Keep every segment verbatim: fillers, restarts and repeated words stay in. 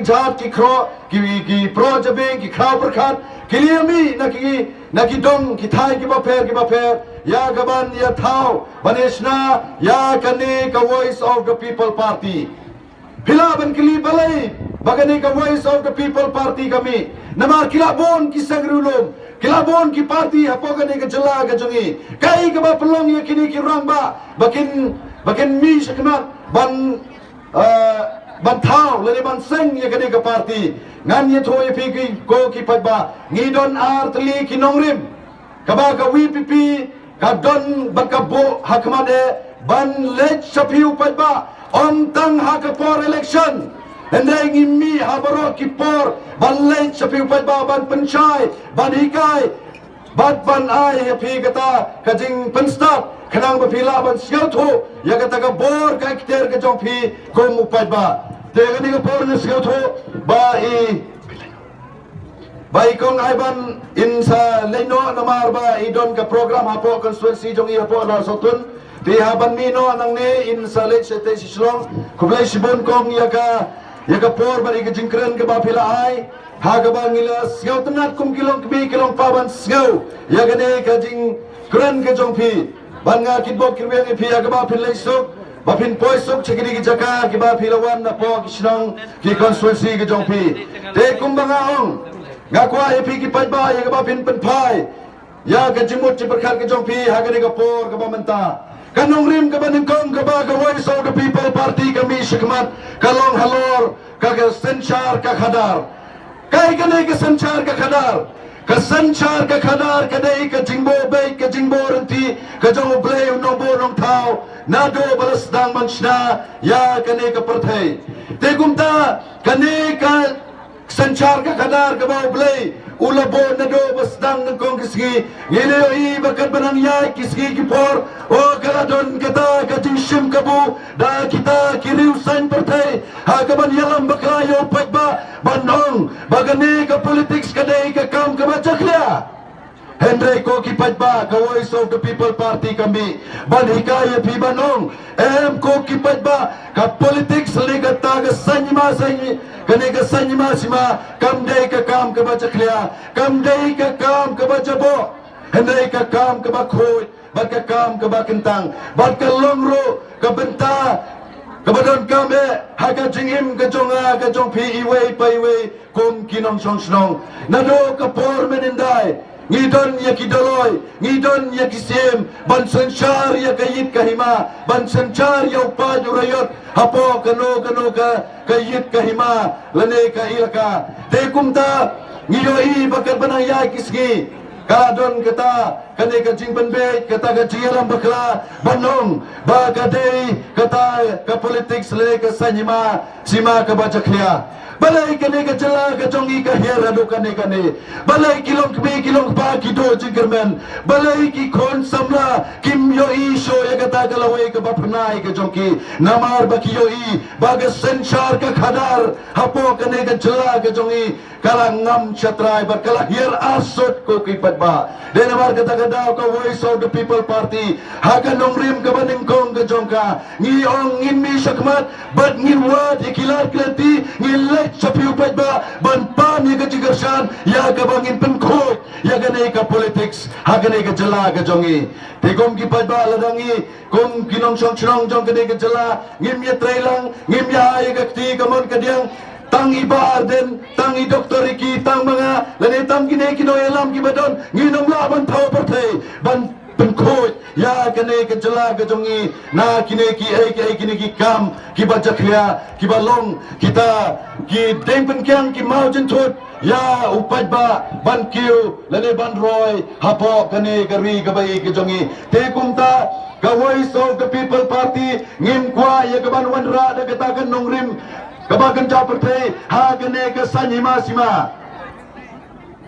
jat ki khro, ki, ki pro jabeng, ki khraw pyrkhat, ki liami na ki, na ki dong, ki thai, ki bapher, ki bapher, ïa kaban ïa thaw, ban ïa shna, ïa kane ka Voice of the People Party. Phi lah ban kylli balei ba kane ka Voice of the People Party ka mih. Namar ki la bun ki seng riewlum, ki la bun ki party hapoh kane ka jylla ka jong i. Kaei kaba pynlong ïa kine ki rangbah ba kin, ba kin mih shakhmat ban, eh, ban thaw lane ban seng ïa kane ka party. Ngan ïathuh ïa phi ki, ko ki paidbah, ngi don ar tylli ki nongrim. Kaba ka V P P ka don bad ka buh ha khmat eh ban leit sha phi u paidbah, ym tang ha ka por election. Hynrei ngi mih ha baroh ki por ban leit sha phi u paidbah, ban pynshai, ban hikai, bad ban ai ha phi kata ka jingpynstad, khnang ba phi lah ban sngewthuh ïa kata ka bor ka ikhtiar ka jong phi kum u paidbah. Te kane ka por nga sngewthuh ba i Ba i kong Aiban in sa leit noh namar ba i don ka program hapoh constituency jong i hapoh Narsotun. Te haba i mih noh nangne in sa leit shatei sha Shillong. Khublei shibun kong ïa ka, ïa ka por bad ïa ka jingkren kaba phi la ai. Ha kaba ngi la sngewtynnad kum ki longkmie ki longpa ban sngew ïa kane ka jingkren ka jong phi. Bad nga kitbok kitrwiang ïa phi ha kaba phin leit suk, ba phin poi suk sha kine ki jaka kiba phi la wan napoh ki shnong ki constituency ka jong phi. Te kumba nga ong, nga kwah ïa phi ki paidbah ïa kaba phin pynphai ïa ka jingmut jingpyrkhat ka jong phi ha kane ka por kaba mynta. Ka nongrim kaba nyngkong kaba ka Voice of the People Party ka mih shakhmat ka long halor ka, ka synshar ka khadar. Kaei kane ka synshar ka khadar? Ka synshar ka khadar ka dei ka jingbud beit, ka jingbud rynti ka jong U Blei u nongbuh nongthaw naduh ba la sdang ban shna ïa kane ka pyrthei. Te kumta kane ka synshar ka khadar kaba U Blei u la buh naduh ba sdang nyngkong ki sngi. Ngi la ïohi ba katba nang ïaid ki sngi ki por, o, ka la don kata ka jingshim kabu da kita ki riew saiñ pyrthei ha kaban ïalam bakla ïa u paidbah ban ong ba kane ka politics ka dei ka kam kaba jakhlia. Hynrei ko ki paidbah, ka Voice of the People Party ka mih ban hikai ïa phi ban ong, em ko ki paidbah, ka politics lane kata ka saiñ hima saiñ, kane ka saiñ hima sima kam dei ka kam kaba jakhlia, kam dei ka kam kaba jaboh. Hynrei ka kam kaba khuid bad ka kam kaba kyntang bad ka long ruh ka bynta kaba donkam eh ha ka jingim ka jong nga ka jong phi iwei pa iwei kum ki nongshong shnong. Naduh ka por mynhyndai ngi don ïa ki dolloi, ngi don ïa ki siem ban synshar ïa ka ïit ka hima, ban synshar ïa u paid u raiot hapoh kano kano ka, ka ïit ka hima lane ka ilaka. Te kumta ngi ïohi ba katba nang ïaid ki sngi ka la don kata, kane ka jingpynbeit, kata ka jingïalam bakla ban ong ba ka dei kata ka politics lane ka saiñ hima sima kaba jakhlia. Balei kane ka jylla ka jong ngi ka hiar haduh kane kane? Balei ki longkmie ki longkpa ki duh jingkyrmen? Balei ki khun samla kim ïohi shuh ïa kata ka lawei kaba pynai ka jong ki? Namar ba ki ïohi ba ka synshar ka khadar hapoh kane ka jylla ka jong ngi ka la ngam shatrai bad ka la hiar arsut ko ki paidbah. Dei namar kata ka daw ka Voice of the People Party ha ka nongrim kaba nyngkong ka jong ka ngi ong ngin mih shakhmat bad ngin wad ïa ki lad ki lynti, ngin leit sha phi u paidbah ban pan ïa ka jingkyrshan ïa kaba ngin pynkhuid ïa kane ka politics ha kane ka jylla ka jong ngi. Te kum ki paidbah lada ngi kum ki nongshong shnong jong kane ka jylla ngim ïatreilang, ngim ïa ai ka kti ka mon ka diang, tang i Bah Ardent, tang i Doktor Ricky, tang ma nga lane tang kine ki nongïalam kiba don, ngin ym lah ban thaw pyrthei ban pynkhuid ïa kane ka jylla ka jong ngi na kine kiei kiei kine ki kam kiba jakhlia kiba long kita ki dieng pynkiang ki maw jynthut ïa u paidbah ban kiew lane ban roi hapoh kane ka ri kaba ïeit ka jong ngi. Te kumta ka Voice of the People Party ngim kwah ïa ka ban wanrah da kata ka nongrim kaba kynja pyrthei ha kane ka saiñ hima sima.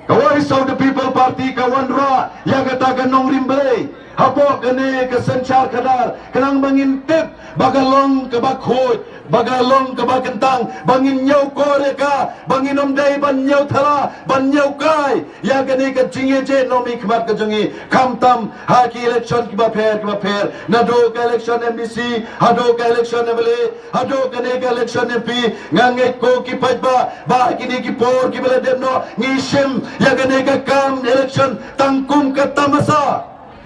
Ka Voice of the People Party ka wanrah ïa kata ka nongrim blei hapoh kane ka synshar khadar, khnang ba ngin tip ba ka long kaba khuid Ba ka long kaba kyntang, ba ngin ñiewkor ïa ka, ba ngin ym dei ban ñiewthala, ban ñiewkai ïa kane ka jingïajied nongmihkhmat ka jong ngi, khamtam ha ki election kiba pher kiba pher, naduh ka election M D C haduh ka election M L A, haduh kane ka election M P. Nga ngeit ko ki paidbah ba ha kine ki por kiba la dep noh ngi shim ïa kane ka kam election tang kum ka tamasa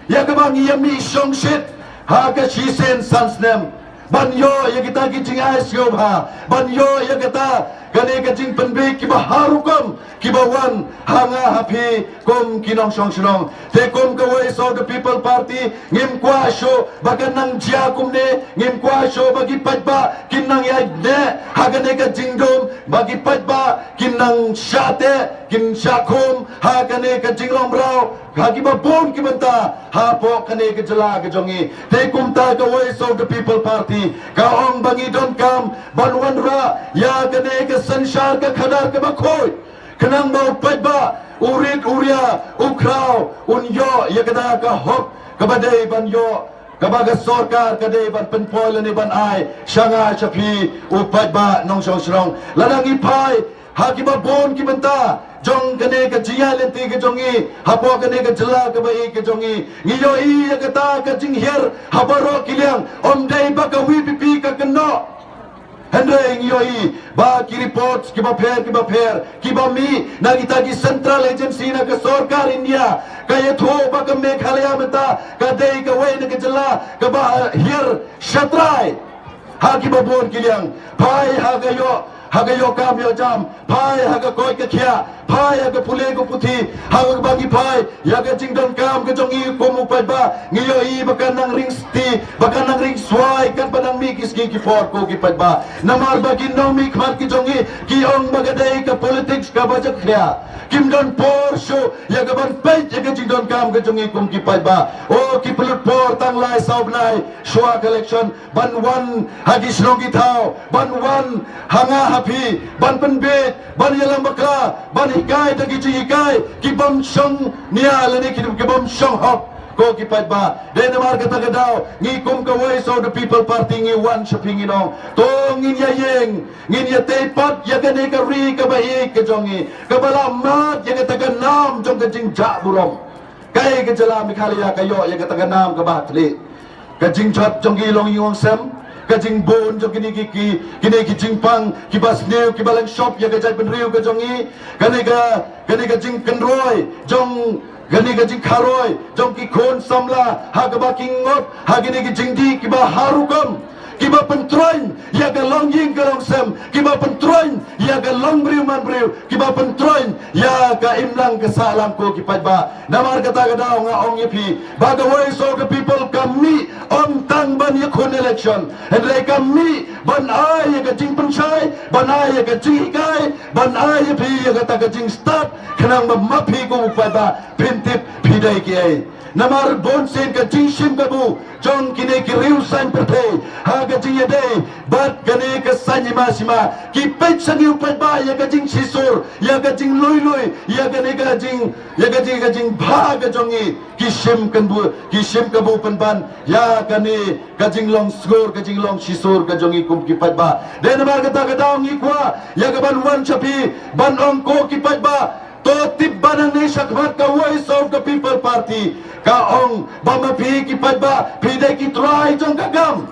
ïa kaba ngi ïa mih shongshit ha ka shisien san snem ban ïoh ïa kita ki jingai sngewbha, ban ïoh ïa kata kane ka jingpynbeit kiba har rukom kiba wan ha nga ha phi kum ki nongshong shnong. Te kum ka Voice of the People Party ngim kwah shuh ba kan nang jia kumne, ngim kwah shuh ba ki paidbah kin nang ïaineh ha kane ka jingdum, ba ki paidbah kin nang shah teh kin shah khum ha kane ka jinglong mraw ha kiba bun ki bynta hapoh kane ka jylla ka jong ngi. Te kumta ka Voice of the People Party ka ong ba ngi donkam ban wanrah ïa kane ka synshar ka khadar kaba khuid, khnang ba u paidbah, u rit u ria, u khraw un ïoh ïa kata ka hok kaba dei ban ïoh, kaba ka sorkar ka dei ban pynpoi lane ban ai sha nga sha phi u paidbah nongshong shnong. Lada ngi phai ha kiba bun ki bynta jong kane ka jingïaid lynti ka jong ngi hapoh kane ka jylla kaba ïeit ka jong ngi, ngi ïohi ïa kata ka jinghiar ha baroh ki liang, ym dei ba ka V P P ka kynnoh. Hynrei ngi ïohi ba ki report kiba pher kiba pher kiba mih na kita ki central agency na ka sorkar India ka ïathuh ba ka Meghalaya mynta ka dei kawei na ka jylla kaba hiar shatrai ha kiba bun ki liang. Phai ha ka ïoh, ha ka ïoh kam ïoh jam, phai ha ka koit ka khiah, phai ha ka pule ka puthi, ha kaba ngi phai ïa ka jingdonkam ka jong ngi kum u paidbah, ngi ïohi ba kan nang ring sti, ba kan nang ring swai katba nang mih ki sngi ki por ko ki paidbah. Namar ba ki nongmihkhmat ki jong ngi ki ong ba ka dei ka politics kaba jakhlia. Kim don por shuh ïa ka ban peit ïa ka jingdonkam ka jong ngi kum ki paidbah. O ki pynlut por tang lai saw bnai shuwa ka election ban wan ha ki shnong ki thaw, ban wan ha nga ha phi, ban pynbeit, ban ïalam bakla, ban hikai da ki jinghikai ki bym shong nia lane ki, ki bym shong hok. Ko ki paidbah, dei namar kata ka daw ngi kum ka Voice of the People Party ngi wan sha phi ngi ong, to ngin ïa ïeng, ngin ïa tei pat ïa kane ka ri kaba ïeit ka jong ngi, kaba la mad ïa kata ka nam jong ka jingjah burom. Kaei ka jylla Meghalaya ka ïoh ïa kata ka nam kaba khlieh? Ka jingjot jong ki longïing longsem, ka jingbun jong kine ki, ki, kine ki jingpang kiba sniew kiba leng shop ïa ka jaitbynriew ka jong ngi, kane ka, kane ka jingkynroi jong, kane ka jingkharoi jong ki khun samla ha kaba ki ngot ha kine ki jingdih kiba har rukom, kiba pyntroiñ ïa ka longïing ka longsem, kiba pyntroiñ ïa ka longbriew manbriew, kiba pyntroiñ ïa ka imlang ka sahlang ko ki paidbah. Namar kata ka daw nga ong ïa phi ba ka Voice of the People kam mih ym tang ban ïakhun election, hynrei kam mih ban ai ïa ka jingpynshai, ban ai ïa ka jinghikai, ban ai ïa phi ïa kata ka jingstad, khnang ba ma phi kum u paidbah phin tip phi dei kiei. Namar bunsien ka jingshim kabu jong kine ki riew saiñ pyrthei ha ka jingïadei bad kane ka saiñ hima sima, ki peit sha ngi u paidbah ïa ka jingshisur, ïa ka jinglui lui, ïa kane ka jing, ïa ka jing, ka jingbha ka jong ngi. Ki shim kabu, ki shim kabu pynban ïa kane ka jinglong sngur, ka jinglong shisur ka jong ngi kum ki paidbah. Dei namar kata ka daw ngi kwah ïa ka ban wan sha phi ban ong ko ki paidbah, to tip ba nangne shakhmat ka Voice of the People Party ka ong ba ma phi ki paidbah phi dei ki trai jong ka kam,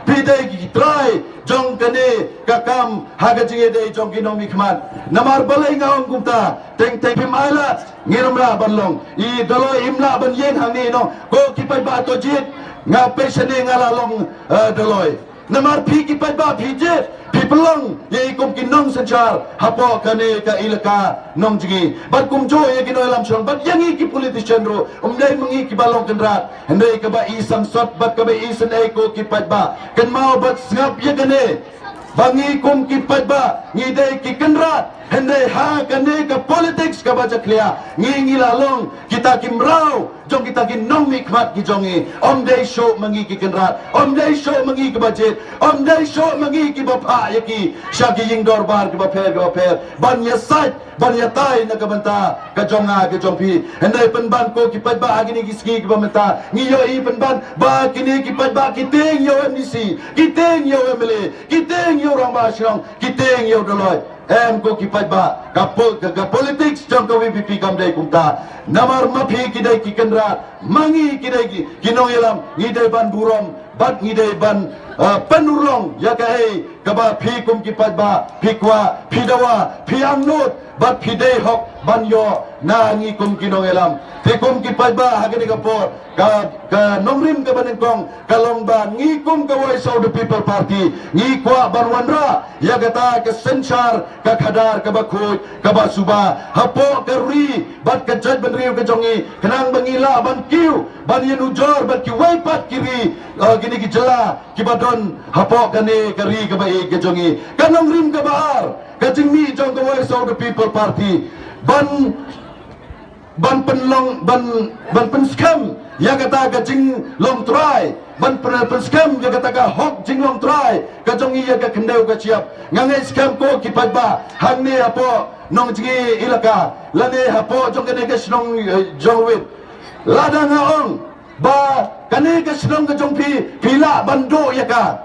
phi dei ki trai jong kane ka kam ha ka jingïadei jong ki nongmihkhmat. Namar balei nga ong kumta? Teng teng phim ai lad, ngin ym lah ban long. I Dolloi im lah ban ïeng hangne, no? Ko ki paidbah to jied, nga peit shane nga la long, eh, Dolloi. Namar phi ki paidbah phi jied, phi pynlong ïa i kum ki nongsynshar hapoh kane ka ilaka nongjngi. Bad kumjuh ïa ki nongïalam shnong bad ïa ngi ki politician ruh, ym dei ma ngi kiba long kynrad, hynrei kaba i sangsot bad kaba i synei ko ki paidbah. Kynmaw bad sngap ïa kane. Ba ngi kum ki paidbah ngi dei ki kynrad, hynrei ha kane ka politics kaba jakhlia ngi ngi la long kita ki mraw jong kita ki nongmihkhmat ki jong ngi. Ym dei shuh ma ngi ki kynrad, ym dei shuh ma ngi kiba jied, ym dei shuh ma ngi kiba phah ïa ki sha ki ïing dorbar kiba pher kiba pher ban ïasaid ban ïatai na ka bynta ka jong nga ka jong phi. Hynrei pynban ko ki paidbah ha kine ki sngi kiba mynta ngi ïohi pynban ba kine ki paidbah ki tieng ïa u MDC, ki tieng ïa u MLA, ki tieng ïa u rangbah shnong, ki tieng ïa u Doloi. Em ko ki paidbah, ka po-, ka, ka politics jong ka VPP kam dei kumta. Namar ma phi ki dei ki kynrad, ma ngi ki dei ki, ki nongïalam, ngi dei ban burom bad ngi dei ban, uh, pynurlong ïa kaei kaba phi kum ki paidbah phi kwah, phi dawa, phi angnud bad phi dei hok ban ïoh na ngi kum ki nongïalam. Te kum ki paidbah ha kane ka por ka, ka nongrim kaba nyngkong ka long ba ngi kum ka Voice of the People Party ngi kwah ban wanrah ïa kata ka synshar ka khadar kaba khuid kaba suba hapoh ka ri bad ka jaitbynriew ka jong ngi, khnang ba ngi lah ban kiew ban ïanujor bad kiwei pat ki ri, uh, kine ki jylla kiba don hapoh kane ka ri kaba ïeit ka jong ngi. Ka nongrim kaba ar, ka jingmih jong ka Voice of the People Party ban, ban pynlong, ban, ban pynskhem ïa kata ka jinglong trai, ban pyn-, pynskhem ïa kata ka hok jinglong trai ka jong ngi ïa ka khyndew ka shyiap. Nga ngeit skhem ko ki paidbah hangne hapoh Nongjngi Elaka lane hapoh jong kane ka shnong, eh, Jowit. Lada nga ong ba kane ka shnong ka jong phi, phi lah ban duh ïa ka,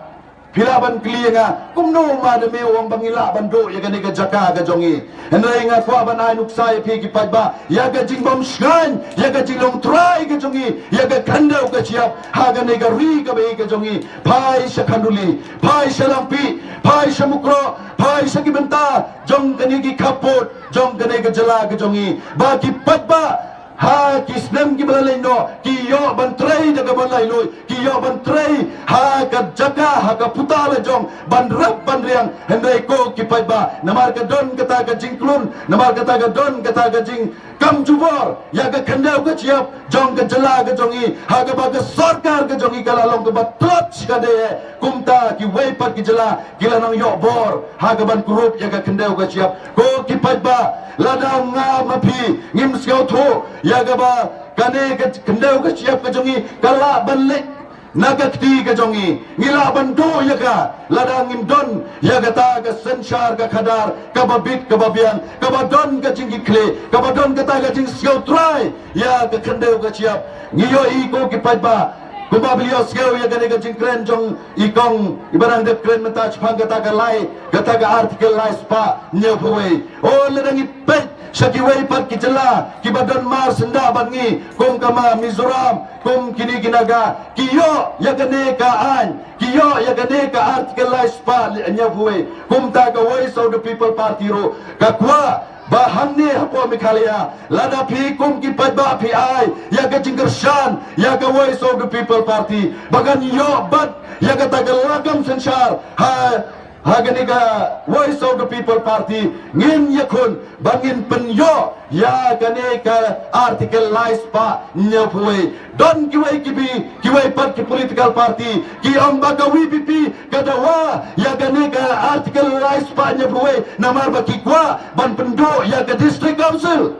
phi lah ban kylli ïa nga, kumno ma da me u ong ba ngi lah ban duh ïa kane ka jaka ka jong ngi? Hynrei nga kwah ban ai nuksa ïa phi ki paidbah ïa ka jingbym shngaiñ ïa ka jinglong trai ka jong ngi ïa ka khyndew ka shyiap ha kane ka ri kaba ïeit ka jong ngi. Phai sha Khanduli, phai sha Langpih, phai sha Mukroh, phai sha ki bynta jong kane ki khappud jong kane ka jylla ka jong ngi, ba ki paidbah ha ki snem kiba la leit noh ki ïoh ban trei da kaba laitluid, ki ïoh ban trei ha ka jaka, ha ka puta la jong ban rep ban riang. Hynrei ko ki paidbah, namar ka don kata ka jingkhlun, namar kata ka don kata ka jingkam jubor ïa ka khyndew ka shyiap jong ka jylla ka jong ngi, ha kaba ka sorkar ka jong ngi ka la long kaba tlot shikatdei. Kumta kiwei pat ki jylla ki la nang ïoh bor ha kaban kurup ïa ka khyndew ka shyiap. Ko ki paidbah, lada nga ma phi ngim sngewthuh ïa kaba kane ka khyndew ka shyiap ka jong ngi ka lah ban leit na ka kti ka jong ngi, ngi lah ban duh ïa ka lada ngim don ïa kata ka synshar ka khadar kaba bit kaba biang, kaba don ka jingkitkhlieh, kaba don kata ka jingsngewtrai ïa ka khyndew ka shyiap. Ngi ïohi ko ki paidbah, kumba phi ïohsngew ïa kane ka jingkren jong i kong iba dang dep kren mynta shaphang kata ka lai, kata ka Article lai spah hynñiewphew wei. O, lada ngi peit sha kiwei pat ki jylla kiba don mar syndah bad ngi, kum ka ma Mizoram, kum kine ki Naga, ki ïoh ïa kane ka aiñ, ki ïoh ïa kane ka Article lai spah hynñiewphew wei. Kumta ka Voice of the People Party ruh ka kwah ba hangne hapoh Meghalaya, lada phi kum ki paidbah phi ai ïa ka jingkyrshan ïa ka Voice of the People Party ba kan ïoh bad ïa kata ka lakam synshar ha, ha kane ka Voice of the People Party, ngin ïakhun ba ngin pynïoh ïa kane ka Article lai spah hynñiewphew wei. Don kiwei ki bi, kiwei pat ki political party ki ong ba ka VPP ka dawa ïa kane ka Article lai spah hynñiewphew wei namar ba ki kwah ban pynduh ïa ka District Council.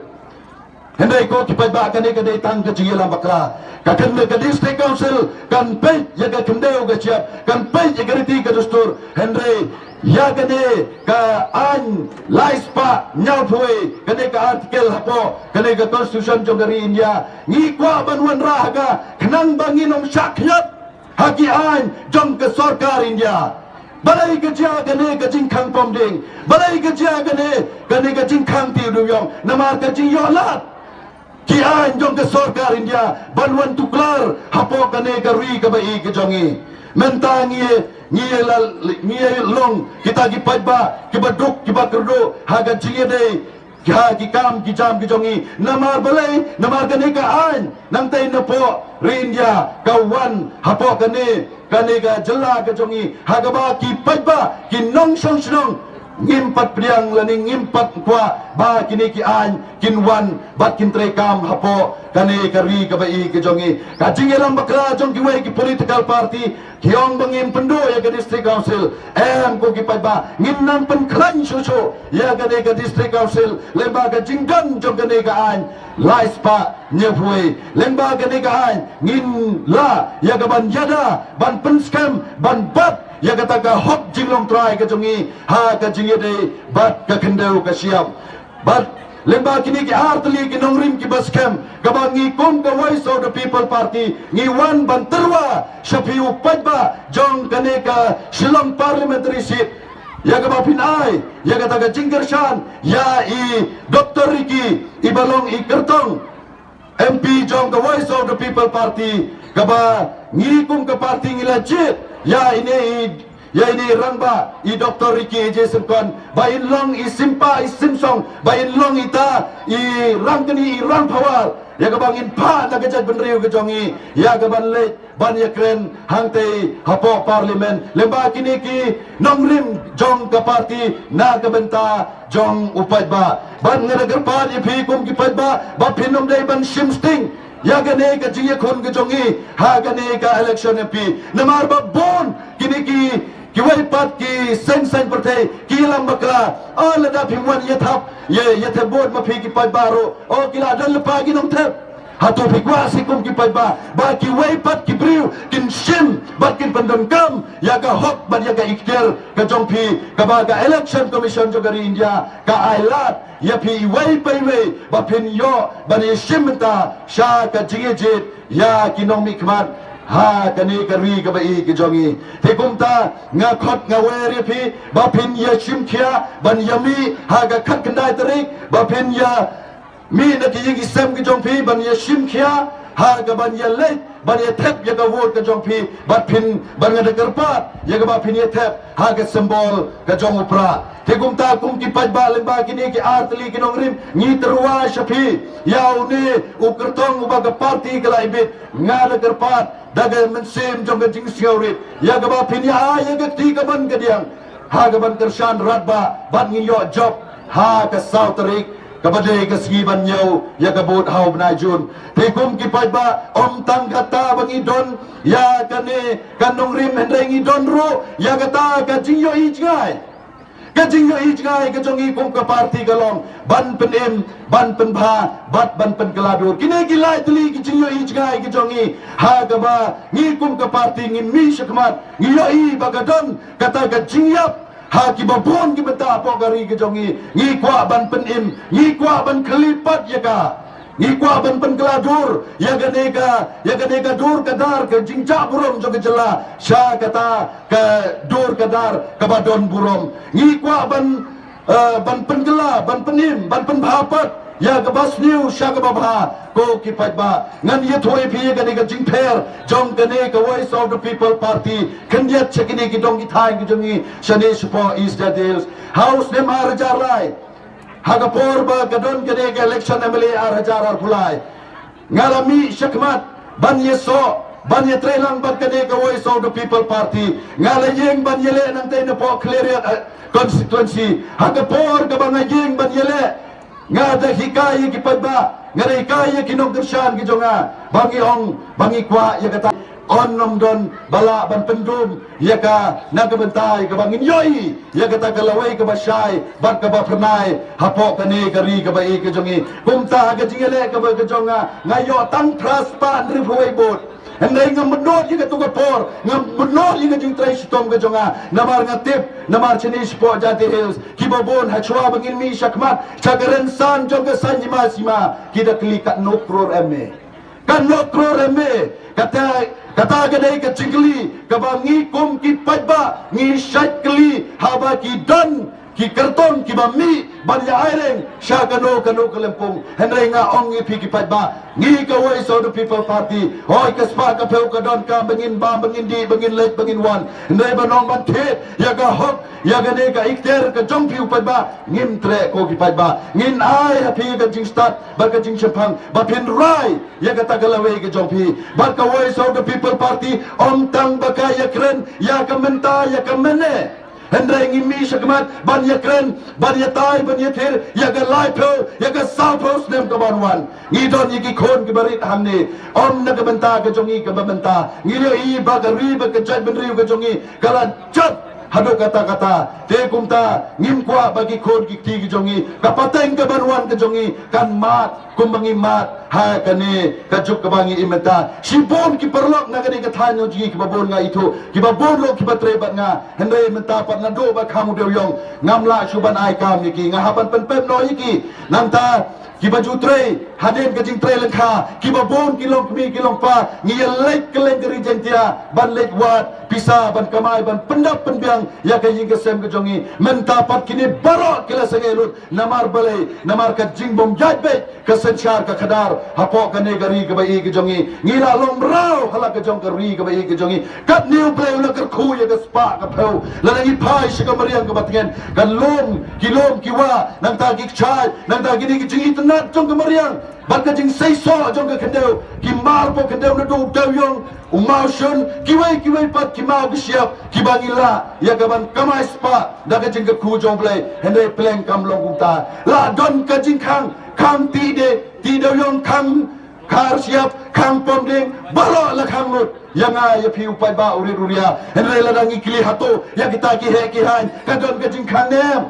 Hynrei ko ki paidbah, kane ka dei tang ka jingïalam bakla. Ka khyndew ka District Council kan peit ïa ka khyndew ka shyiap, kan peit ïa ka riti ka dustur. Hynrei ïa kane ka aiñ lai spah hynñiewphew wei, kane ka article hapoh kane ka Constitution jong ka ri India, ngi kwah ban wanrah ha ka khnang ba ngin ym shah khñiot ha ki aiñ jong ka sorkar India. Balei ka jia kane ka jingkhang pom ding? Balei ka jia kane, kane ka jingkhang tih u dewïong? Namar ka jingïoh lad ki aiñ jong ka sorkar India ban wan tuklar hapoh kane ka ri kaba ïeit ka jong ngi. Mynta ngi, ngi la, ngi long kita ki paidbah kiba duk kiba kyrduh ha ka jingïadei ha ki kam ki jam ki jong ngi. Namar balei? Namar kane ka aiñ nangtei napoh ri India ka wan hapoh kane, kane ka jylla ka jong ngi, ha kaba ki paidbah, ki nongshong shnong Ngim pat pdiang lane ngim pat kwah ba kine ki aiñ kin wan bad kin treikam hapoh kane ka ri kaba i ka jong i. Ka jingïalam bakla jong kiwei ki political party ki ong ba ngin pynduh ïa ka District Council. Em ko ki paidbah, ngin nang pynkhlaiñ shuh shuh ïa kane ka District Council lyngba ka jingdon jong kane ka aiñ lai spah hynñiewphew wei. Lyngba kane ka aiñ ngin lah ïa ka ban ïada, ban pynskhem, ban bat ïa kata ka hok jinglong trai ka jong i ha ka jingïadei bad ka khyndew ka shyiap. Bad lyngba kine ki artylli ki nongrim kiba skhem, kaba ngi kum ka Voice of the People Party ngi wan ban tyrwa sha phi u paidbah jong kane ka Shillong Parliamentary Seat, ïa kaba phin ai ïa kata ka jingkyrshan ïa i Doctor Ricky, iba long i kyrtong M P jong ka Voice of the People Party, kaba ngi kum ka party ngi la jied ïa ine i, ïa ine i rangbah i Doctor Ricky A J Syngkon ba in long i symbah i symsong, ba in long ita i rangkynmaw i rangphawar, ïa kaba ngin phah na ka jaitbynriew ka jong i ïa ka ban leit ban ïakren hangtei hapoh Parliament lyngba kine ki nongrim jong ka party na ka bynta jong u paidbah. Bad nga da kyrpad ïa phi kum ki paidbah ba phin ym dei ban shim sting ïa kane ka jingïakhun ka jong i ha kane ka election M P. Namar ba bun kine ki, kiwei pat ki seng saiñ pyrthei ki ïalam bakla, o lada phim wan ïathap, ïa, ïathep vote ma phi ki paidbah ruh, o ki la don lypa ki nongthep. Hato phi kwah seh kum ki paidbah ba kiwei pat ki briew kin shim bad kin pyndonkam ïa ka hok bad ïa ka ikhtiar ka jong phi, kaba ka Election Commission jong ka ri India ka ai lad ïa phi iwei pa iwei ba phin ïoh ban ïashim bynta sha ka jingïajied ïa ki nongmihkhmat ha kane ka ri kaba i ka jong i. Te kumta nga khot nga wer ïa phi ba phin ïashim khia ban ïamih ha ka khatkhyndai tarik, ba phin ïa mih na ki ïing ki sem ki jong phi ban ïashim khia ha ka ban ïaleit ban ïathep ïa ka vote ka jong phi, bad phin, bad nga da kyrpad ïa kaba phin ïathep ha ka symbol ka jong u prah. Te kumta kum ki paidbah lyngba kine ki artylli ki nongrim ngi tyrwa sha phi ïa une u kyrtong uba ka party ka la ibit. Nga da kyrpad da ka mynsiem jong ka jingsngewrit ïa kaba phin ïa ai ïa ka kti ka ban ka diang ha ka ban kyrshan radbah bad ngin ïoh jop ha ka saw tarik kaba dei ka sngi ban ñiew ïa ka vote ha u bnai Jun. Te kum ki paidbah, ym tang kata ba ngi don ïa kane ka nongrim, hynrei ngi don ruh ïa kata ka jingïohi jngai. Ka jingïohi jngai ka jong ngi kum ka party ka long ban pynim, ban pynbha bad ban pynkylla dur. Kine ki lai tylli ki jingïohi jngai ka jong ngi ha kaba ngi kum ka party ngin mih shakhmat, ngi ïohi ba ka don kata ka jingïap ha kiba bun ki bynta hapoh ka ri ka jong ngi. Ngi kwah ban pynim, ngi kwah ban khylli pat ïa ka. Ngi kwah ban pynkylla dur ïa kane ka, ïa kane ka dur ka dar ka jingjah burom jong ka jylla sha kata ka dur ka dar kaba don burom. Ngi kwah ban, eh, ban pynkylla, ban pynim, ban pynbha pat ïa kaba sniew sha kaba bha. Ko ki paidbah, ngan ïathuh ïa phi ïa kane ka jingpher jong kane ka Voice of the People Party khyndiat sha kine ki dong ki thaiñ ki jong ngi shane shapoh East Jaintia Hills. Ha u snem ar hajar lai, ha ka por ba ka don kane ka election M L A ar hajar arphew lai, nga la mih shakhmat ban ïasoh, ban ïatreilang bad kane ka Voice of the People Party. Nga la ïeng ban ïaleh nangtei napoh Khliehriat, eh, constituency. Ha ka por kaba nga ïeng ban ïaleh, nga da hikai ïa ki paidbah, nga da hikai ïa ki nongkyrshan ki jong nga ba ngi ong ba ngi kwah ïa kata. Yn ym don ba lah ban pyndum ïa ka na ka bynta ïa kaba ngin ïohi ïa kata ka lawei kaba shai bad kaba phyrnai hapoh kane ka ri kaba i ka jong ngi. Kumta ha ka jingïaleh kaba ka jong nga, nga ïoh tang phra spah hynriewphew wei vote. Hynrei ngam bynnud ïa kato ka por, ngam bynnud ïa ka jingtrei shitom ka jong nga. Namar nga tip, namar shane shapoh Jaintia Hills, kiba bun ha shuwa ba ngin mih shakhmat sha ka rynsan jong ka saiñ hima sima, ki da kylli katno klur M A. Katno klur M A. Kata, kata ka dei ka jingkylli kaba ngi kum ki paidbah ngi shait kylli haba ki don ki kyrtong kiba mih ban ïa aireng sha kano kano ka lympung. Hynrei nga ong ïa phi ki paidbah, ngi ka Voice of the People Party, hoi ka spah ka phew ka donkam ba ngin bam, ba ngin dih, ba ngin leit, ba ngin wan. Hynrei ban ong ban thied ïa ka hok, ïa kane ka ikhtiar ka jong phi u paidbah, ngim treh ko ki paidbah. Ngin ai ha phi ka jingstad bad ka jingshemphang ba phin rai ïa kata ka lawei ka jong phi. Bad ka Voice of the People Party ym tang ba ka ïakren ïa ka mynta ïa ka mynne. Hynrei ngi mih shakhmat ban ïakren, ban ïatai, ban ïathir ïa ka laiphew, ïa ka sawphew snem ka ban wan. Ngi don ïa ki khun kiba rit hangne. Ym na ka bynta ka jong ngi kaba mynta. Ngi ïohi ba ka ri bad ka jaitbynriew ka jong ngi ka la jot haduh katta katta. Te kumta ngim kwah ba ki khun ki kti ki jong ngi, ka pateng ka ban wan ka jong ngi, kan mad kumba ngi mad ha kane ka juk kaba ngi im mynta. Shibun ki paralok na kane ka thaiñ jong ngi kiba bun nga ithuh, kiba bun ruh kiba trei bad nga. Hynrei mynta pat naduh ba kham u dewïong ngam lah shuh ban ai kam ïa ki, nga hap ban pynpep noh ïa ki. Nangta kiba ju trei hadien ka jingtrei lyngkha, kiba bun ki longkmie ki longkpa, ngi ïa leit kylleng ka ri Jaintia ban leit wad pisa, ban kamai, ban pyndap pynbiang ïa ka ïing ka sem ka jong ngi. Mynta pat kine baroh ki la sangeh lut. Namar balei? Namar ka jingbym ïaid beit ka synshar ka khadar hapoh kane ka ri kaba ïeit ka jong ngi. Ngi la long mraw ha la ka jong ka ri kaba ïeit ka jong ngi. Katne U Blei u la kyrkhu ïa ka spah ka phew. Lada ngi phai sha ka mariang kaba tngen, ka lum, ki lum ki wah, nangta ki kjat, nangta kine ki jingitynnad jong ka mariang bad ka jingseisoh jong ka khyndew, ki mar hapoh khyndew naduh u dewïong, u mawshun, kiwei kiwei pat ki maw ki shyiap kiba ngi lah ïa ka ban kamai spah da ka jingkyrkhu jong U Blei. Hynrei pleng kam long kumta. La don ka jingkhang, khang tih de, tih dewïong, khang khar shyiap, khang pom dieng, baroh la khang lut. Ïa nga ïa phi u paidbah u rit u ria. Hynrei lada ngi kylli hato ïa kita ki heh ki haiñ ka don ka jingkhang ne em?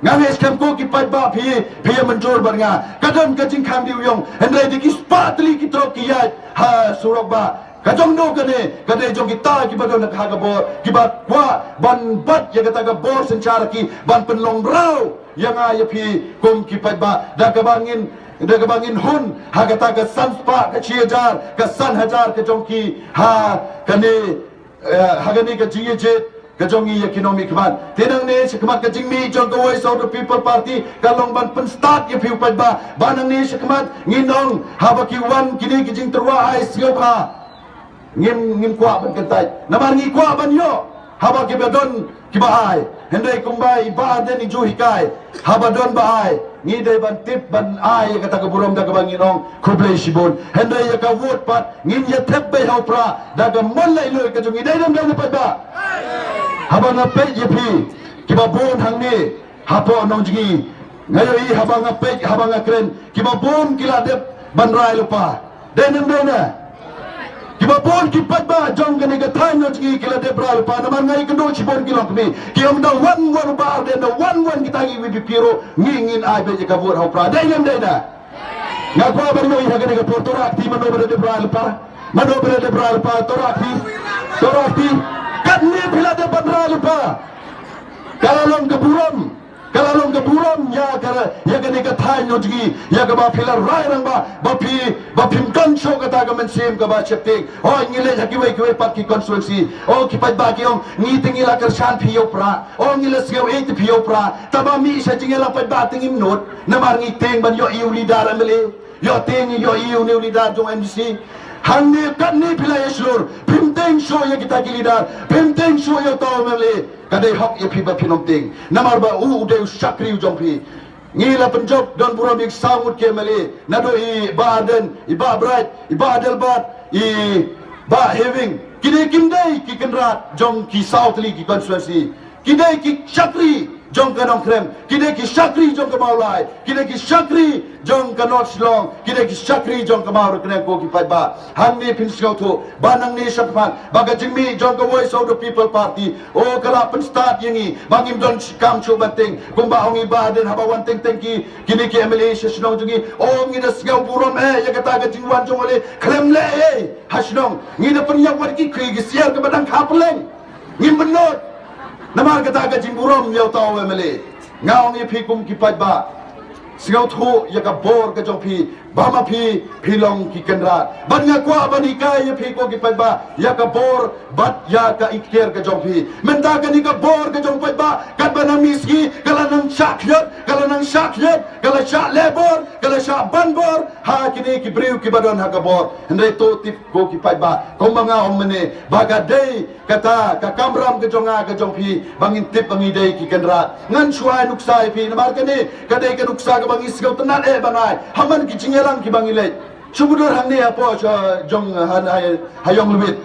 Nga ngeit skhem ko ki paidbah phi, phi ïa mynjur bad nga. Ka don ka jingkhang dewïong. Hynrei dei ki spah tylli ki trok ki ïaid ha surok bah. Ka jong no kane, ka dei jong kita kiba don ha ka bor, kiba kwah ban bat ïa kata ka bor synshar ki ban pynlong mraw ïa nga ïa phi kum ki paidbah. Da kaba ngin, da kaba ngin hun ha kata ka san spah, ka shi hajar, ka san hajar ka jong ki ha kane, eh, ha kane ka jingïajied ka jong ngi ïa ki nongmihkhmat. Te nangne shakhmat ka jingmih jong ka Voice of the People Party ka long ban pynstad ïa phi u paidbah ba nangne shakhmat ngin ong haba ki wan kine ki jingtyrwa ai sngewbha. Ngim, ngim kwah ban kyntait namar ngi kwah ban ïoh haba kiba don kiba ai. Hynrei kumba i Bah Ardent i ju hikai, haba don ba ai ngi dei ban tip ban ai ïa kata ka burom da kaba ngin ong khublei shibun. Hynrei ïa ka vote pat ngin ïa thep beit ha u Prah da ka mon laitluid ka jong ngi. Dei ne ym dei ne paidbah? Haba nga peit ïa phi kiba bun hangne hapoh Nongjngi, nga ïohi haba nga peit, haba nga kren, kiba bun ki la dep ban rai lypa. Dei ne ym dei ne? Kiba bun ki paidbah jong kane ka thaiñ Nongjngi ki la dep rai lypa namar nga ïakynduh shibun ki longkmie ki ong da wan wan u Bah Ardent, da wan wan kita ki VPP ruh ngi ngin ai beit ïa ka vote ha u Prah. Dei ne ym dei ne? Nga kwah ban ïohi ha kane ka por, to rah kti mano ba la dep rai lypa. Mano ba la dep rai lypa, to rah kti. To rah kti. Katne phi la dep ban rai lypa. Ka la long ka burom, ka la long ka burom ïa ka, ïa kane ka thaiñ Nongjngi, ïa kaba phi la rai rangbah ba phi, ba phim don shuh kata ka mynsiem kaba sheptieng. Hooid, ngi leit ha kiwei kiwei pat ki constituency, o ki paidbah ki ong ngi te ngi la kyrshan phi ïa u Prah, o ngi la sngew ïeit phi ïa u Prah. Tangba mih sha jingïalang paidbah te ngim nud namar ngi tieng ban ïohi u leader MLA. Ïoh tieng, ïohi une u leader jong MDC. Hangne katne phi la ïa shlur, phim tieng shuh ïa kita ki leader, phim tieng shuh ïa uta u MLA. Ka dei hok ïa phi ba phin ym tieng namar ba u u dei u shakri u jong phi. Ngi la pynjop don burom ïa ki saw ngut ki MLA, naduh i Bah Ardent, i Bah Bright, i Bah Adelbert, i Bah Hewing. Kine kim dei ki kynrad jong ki saw tylli ki constituency. Ki dei ki shakri jong ka Nongkrem, ki dei ki shakri jong ka Mawlai, ki dei ki shakri jong ka North Shillong, ki dei ki shakri jong ka Mawryngkneng, ko ki paidbah. Hangne phin sngewthuh ba nangne shakhmat ba ka jingmih jong ka Voice of the People Party, o, ka la pynstad ïa ngi ba ngim don kam shuh ban tieng. Kumba ong i Bah Ardent, haba wan teng teng ki, kine ki MLA sha shnong jong ngi, o, ngi da sngew burom eh ïa kata ka jingwan jong u MLA. Khlem leh ei ha shnong, ngi da pynïap wat ki khri ki siar kaba dang kha pylleng. Ngim pynlut namar kata ka jingburom ïa uta u MLA. Nga ong ïa phi kum ki paidbah, sngewthuh ïa ka bor ka jong phi ba ma phi, phi long ki kynrad. Bad nga kwah ban hikai ïa phi ko ki paidbah ïa ka bor bad ïa ka ikhtiar ka jong phi. Mynta kane ka bor ka jong paidbah katba nang mih sngi ka la nang shah khlieh, ka la nang shah khlieh, ka la shah leh bor, ka la shah ban bor ha kine ki briew kiba don ha ka bor. Hynrei to tip ko ki paidbah, kumba nga ong mynne, ba ka dei kata ka kamram ka jong nga ka jong phi ba ngin tip ba ngi dei ki kynrad. Ngan shu ai nuksa ïa phi namar kane ka dei ka nuksa kaba ngi sngewtynnad eh ban ai ha man ki jingïalang kiba ngi leit. Shu mudui hangne hapoh sha jong ha, ha, ha Ïong Lwit.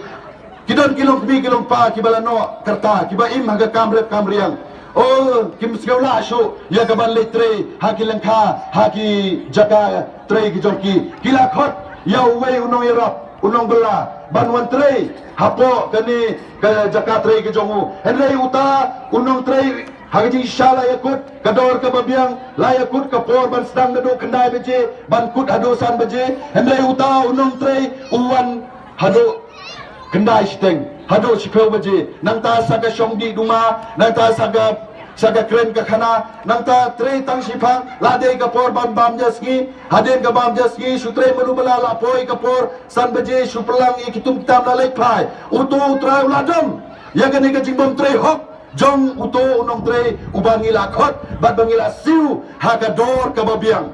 Ki don ki longkmie ki longkpa kiba la noh karta, kiba im ha ka kam rep kam riang. O, kim sngewlah shuh ïa ka ban leit trei ha ki lyngkha, ha ki jaka trei ki jong ki. Ki la khot ïa uwei u nongïarap, u nongbylla ban wan trei hapoh kane ka jaka trei ka jong u. Hynrei uta u nongtrei, ha ka jingshisha la ïakut ka dor kaba biang, la ïakut ka por ban sdang naduh khyndai baje ban kut haduh san baje. Hynrei uta u nongtrei u wan haduh khyndai shiteng, haduh shiphew baje. Nangta sa ka shong dih duma, nangta sa ka, sa ka kren ka khana, nangta trei tang shiphang, la dei ka por ban bam ja sngi. Hadien ka bam ja sngi shu trei mano ba la, la poi ka por san baje shu pynlang ïa ki tum ki tam, la leit phai. Uto u trai u la don ïa kane ka jingbym trei hok jong uto u nongtrei uba ngi la khot bad ba ngi la siew ha ka dor kaba biang.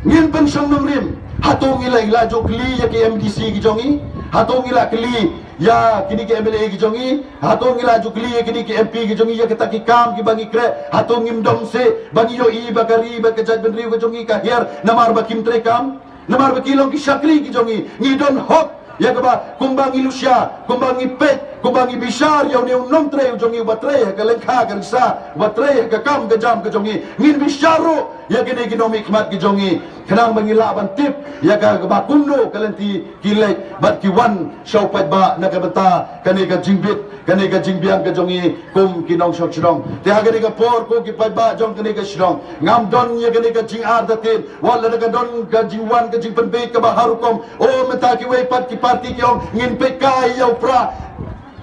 Ngin pynshong nongrim, hato ngi la, la ju kylli ïa ki M D C ki jong ngi? Hato ngi la kylli ïa kine ki M L A ki jong ngi? Hato ngi la ju kylli ïa kine ki M P ki jong ngi ïa kita ki kam kiba ngi kren? Hato ngim dom seh ba ngi ïohi ba ka ri bad ka jaitbynriew ka jong ngi ka hiar namar ba kim trei kam? Namar ba ki long ki shakri ki jong ngi, ngi don hok ïa kaba kumba ngi lushia, kumba ngi peit, kumba ngi bishar ïa une u nongtrei u jong ngi uba trei ha ka lyngkha ka risa, uba trei ha ka kam ka jam ka jong ngi. Ngin bishar ruh ïa kine ki nongmihkhmat ki jong ngi, khnang ba ngi lah ban tip ïa ka, kaba kumno ka lynti ki leit bad ki wan sha u paidbah na ka bynta kane ka jingbit, kane ka jingbiang ka jong ngi kum ki nongshong shnong. Te ha kane ka por, ko ki paidbah jong kane ka shnong, ngam don ïa kane ka jingartatien. Wat lada ka don ka jingwan ka jingpynbeit kaba har rukom, o, mynta kiwei pat ki parti ki ong ngin peit kai ïa u Prah.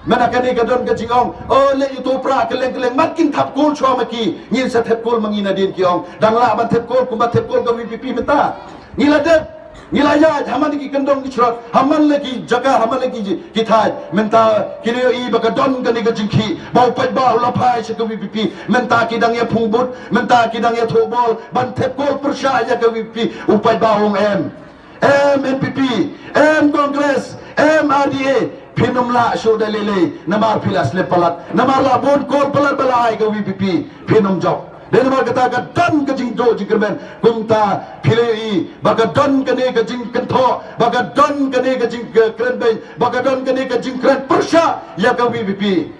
Mynta kane ka don ka jingong, o, leit ïa uto u Prah kylleng kylleng, mat kin thap kol shuwa ma ki. Ngin sa thep kol ma ngi nadien, ki ong. Dang lah ban thep kol kumba thep kol ka V P P mynta. Ngi la dep, ngi la ïaid ha man la ki kyndong ki shrot, ha man la ki jaka, ha man la ki, ki thaiñ. Mynta ki la ïohi ba ka don kane ka jingkhih ba u paidbah u la phai sha ka V P P. Mynta ki dang ïa phung vote, mynta ki dang ïa thoh bol ban thep kol pyrshah ïa ka V P P. U paidbah u ong em, em N P P, em Congress, em R D A, phin ym lah shuh da lei lei namar phi la slem palat, namar la bun kol palat ba la ai ka V P P, phin ym jop. Dei namar kata ka don ka jingduh jingkyrmen. Kumta phi la ïohi ba ka don kane ka jingkynthoh, ba ka don kane ka jingkren beiñ, ba ka don kane ka jingkren pyrshah ïa ka V P P.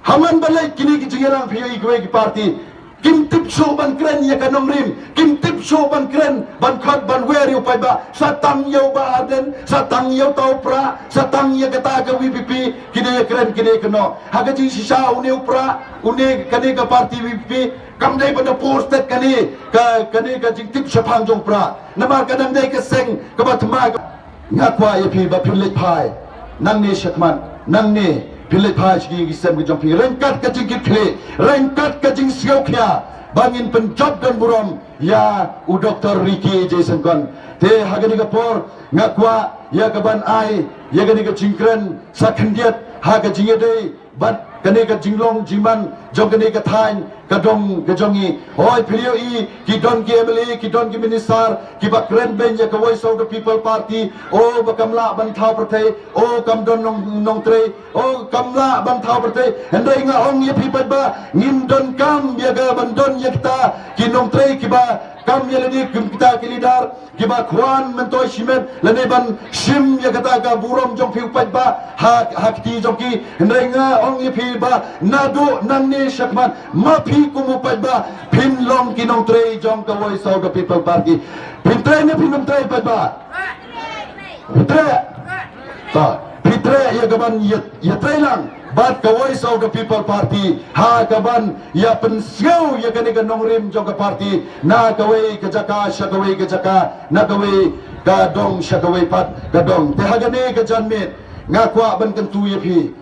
Ha man ba leit kine ki jingïalang, phi ïohi kiwei ki parti kim tip shuh ban kren ïa ka nongrim, kim tip shuh ban kren, ban khot ban wer ïa u paidbah. Sa tang ïa u Bah Ardent, sa tang ïa uta u Prah, sa tang ïa kata ka V P P ki dei ïa kren, ki dei ïa kynnoh. Ha ka jingshisha une u Prah, une, kane ka parti V P P, kam dei ban da por stet kane ka, kane ka jingtip shaphang jong u Prah. Namar ka dang dei ka seng kaba thymmai. Nga kwah ïa phi ba phin leit phai nangne shakhmat, nangne phin leit phai sha ki ïing ki sem ki jong phi ryngkat ka jingkitkhlieh, ryngkat ka jingsngewkhia ba ngin pynjop don burom ïa u Doctor Ricky J Syngkon. Te ha kane ka por nga kwah ïa ka ban ai ïa kane ka jingkren sa khyndiat ha ka jingïadei bad kane ka jinglong jingman jong kane ka thaiñ ka dong ka jong ngi. Hooid, phi la ïohi ki don ki M L A, ki don ki minister kiba kren beiñ ïa ka Voice of the People Party, o, ba kam lah ban thaw pyrthei, o, kam don nong, nongtrei, o, kam lah ban thaw pyrthei. Hynrei nga ong ïa phi paidbah, ngim donkam ïa ka ban don ïa kita ki nongtrei kiba kam ïa lade kum kita ki leader kiba khwan myntoi shimet lane ban shim ïa kata ka burom jong phi u paidbah ha, ha kti jong ki. Hynrei nga ong ïa phi ba naduh nangne shakhmat ma phi kum u paidbah phin long ki nongtrei jong ka Voice of the People Party. Phin trei ne phin ym trei paidbah? Phi trei. Ta, phi trei ïa ka ban ïa, ïa trei lang bad ka Voice of the People Party ha ka ban ïa pynsngew ïa kane ka nongrim jong ka party na kawei ka jaka sha kawei ka jaka, na kawei ka dong sha kawei pat ka dong. Te ha kane ka janmiet nga kwah ban kyntu ïa phi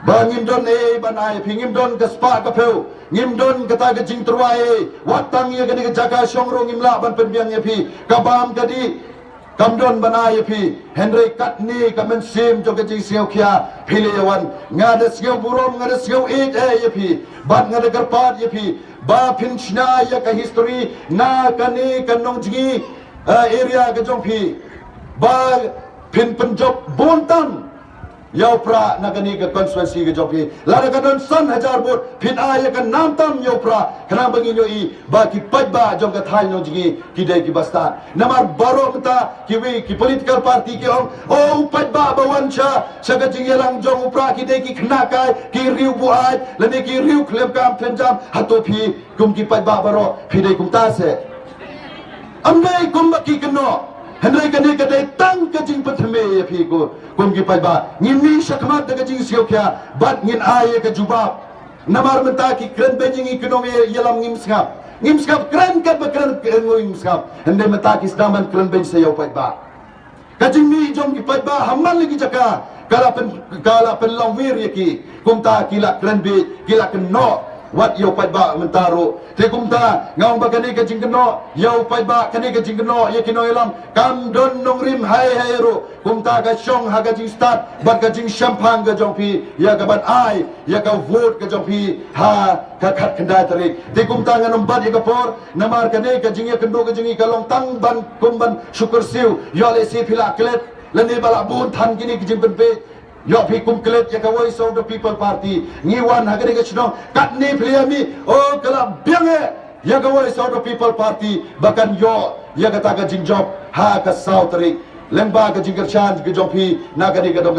ba ngim don ei ei ban ai ïa phi, ngim don ka spah ka phew, ngim don kata ka jingtyrwa ei ei. Wat tang ïa kane ka jaka shong ruh ngim lah ban pynbiang ïa phi. Ka bam ka dih kam don ban ai ïa phi. Hynrei katne ka mynsiem jong ka jingsngewkhia phi la ïa wan. Nga da sngew burom, nga da sngew ïeit ei ïa phi bad nga da kyrpad ïa phi ba phin shna ïa ka history na kane ka Nongjngi, eh, area ka jong phi, ba phin pynjop bun tam ïa u Prah na kane ka constituency ka jong phi. Lada ka don san hajar vote, phin ai ïa ka nam tam ïa u Prah, khnang ba ngin ïohi ba ki paidbah jong ka thaiñ nongjngi ki dei kiba stad. Namar baroh mynta kiwei ki political party ki ong, oh, u paidbah ba wan sha, sha ka jingïalang jong u Prah ki dei ki khynnah kai, ki riew buaid, lane ki riew khlem kam khlem jam. Hato phi kum ki paidbah baroh phi dei kumta se? Ym dei kumba ki kynnoh. Hynrei kane ka dei tang ka jingpynthymmai ïa phi ko, kum ki paidbah. Ngin mih shakhmat da ka jingsngewkhia bad ngin ai ïa ka jubab. Namar mynta ki kren beiñ ïa ngi ki nongïalam, ngim sngap. Ngim sngap, kren katba kren, kren ngim sngap. Hynrei mynta ki sdang ban kren beiñ sa ïa u paidbah. Ka jingmih jong ki paidbah ha man la ki jaka ka la pyn, ka la pynlong wir ïa ki. Kumta ki la kren beiñ, ki la kynnoh wat ïa u paidbah mynta ruh. Te kumta nga ong ba kane ka jingkynnoh ïa u paidbah, kane ka jingkynnoh ïa ki nongïalam, kam don nongrim hai hai ruh. Kumta ka shong ha ka jingstad bad ka jingshemphang ka jong phi ïa kaban ai ïa ka vote ka jong phi ha ka khatkhyndai tarik. Te kumta ngan ym bat ïa ka por, namar kane ka jingïakynduh ka jong ngi ka long tang ban kum ban shu kyrsiew. Ïoh lehse phi la klet, lane ba la bun than kine ki jingpynbeit. Ïoh phi kum klet ïa ka Voice of the People Party. Ngi wan ha kane ka shnong katne phi la ïa mih, oh, ka la biang eh ïa ka Voice of the People Party ba kan ïoh ïa kata ka jingjop ha ka saw tarik. Lyngba ka jingkyrshan ka jong phi na kane ka dong